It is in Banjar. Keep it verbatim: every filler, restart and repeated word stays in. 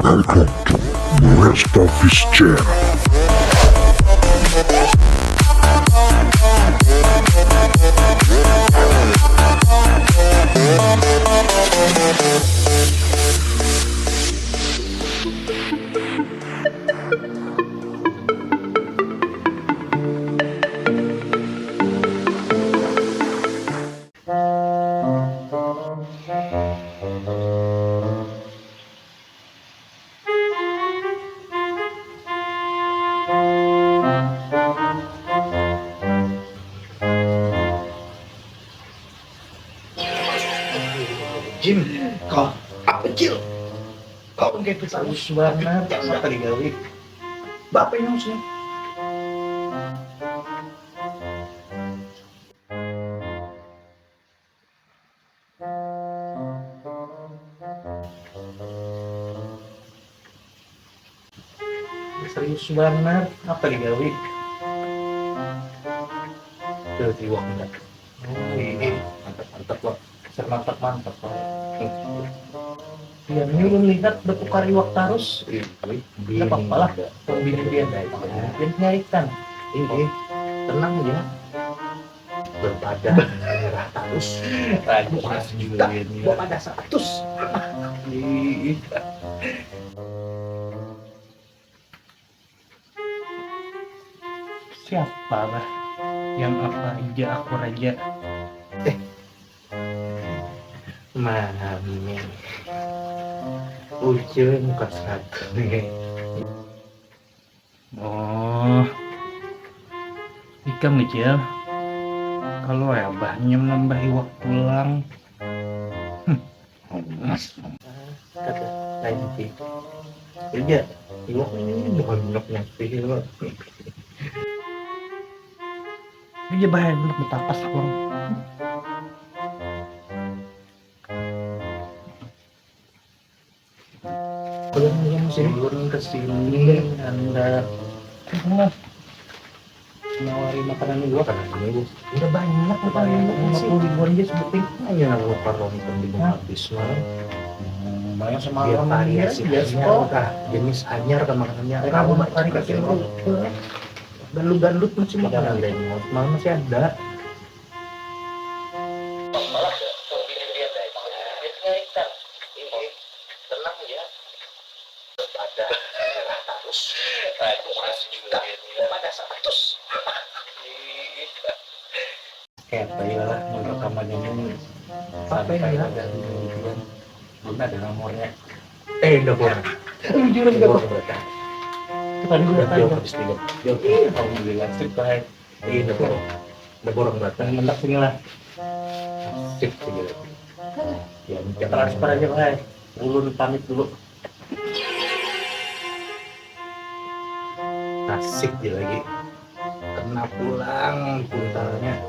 Welcome to Restavis Channel. Jim, kau apa, Cil? Kau kayak kita harus banget apa digawe? Bapak yang harusnya. Serius banar, apa digawi? Tuh, iwak enggak? Oh, ini mantap, mantap, Wak. Mantap, mantap, Wak. Iya, ini ulun lihat bertukar iwak terus. Iya, wih. Nggak apa-apa lah, pembini dia. Dia nyarikan. Iya, tenang aja. Berpadah merah terus. Raja bukan sejuta, ini. Gua pada seratus. Ih. Siapa lah yang apa aja aku raja? Eh, mami. Ucil muka satu nih. Oh, ikam nih, Cil. Kalau abahnya menambah iwak pulang. Hmm. Kada lain ti. Kerja, iwak ini bukan minyak nyapi, Pak. Kerja bahaya, minyak betapas, Bang. Belum, belum sih. Turun ke sini, anda. Nah, nawari makanan dulu. Makanan dulu. Udah banyak makanan dulu sih. Lima puluh ribuan aja sebuting. Hanya nang lupa nonton di habis malam. Hmm, banyak semalam. Biar variasi, ya, anyar kah? Jenis anyar kah makanannya? Kamu mau cari kasih dulu. Gandut-gandut masih ada. Malam masih ada. Tenang ya. Pada seratus. Pada seratus. Kayak apa ya lah, mun rekaman ini apa ya? Sampai ada di belum ada nomornya. Eh, udah borong. Jujur, udah borong. Tadi udah jauh habis tiga. Jauh. Alhamdulillah, sip, baik. Iya, udah borong. Udah borong, Bata. Mendak sini lah. Sip, sini lagi. Ya, transfer aja, Bang. Ulun pamit dulu. Asik dia lagi. Kena pulang buntalnya.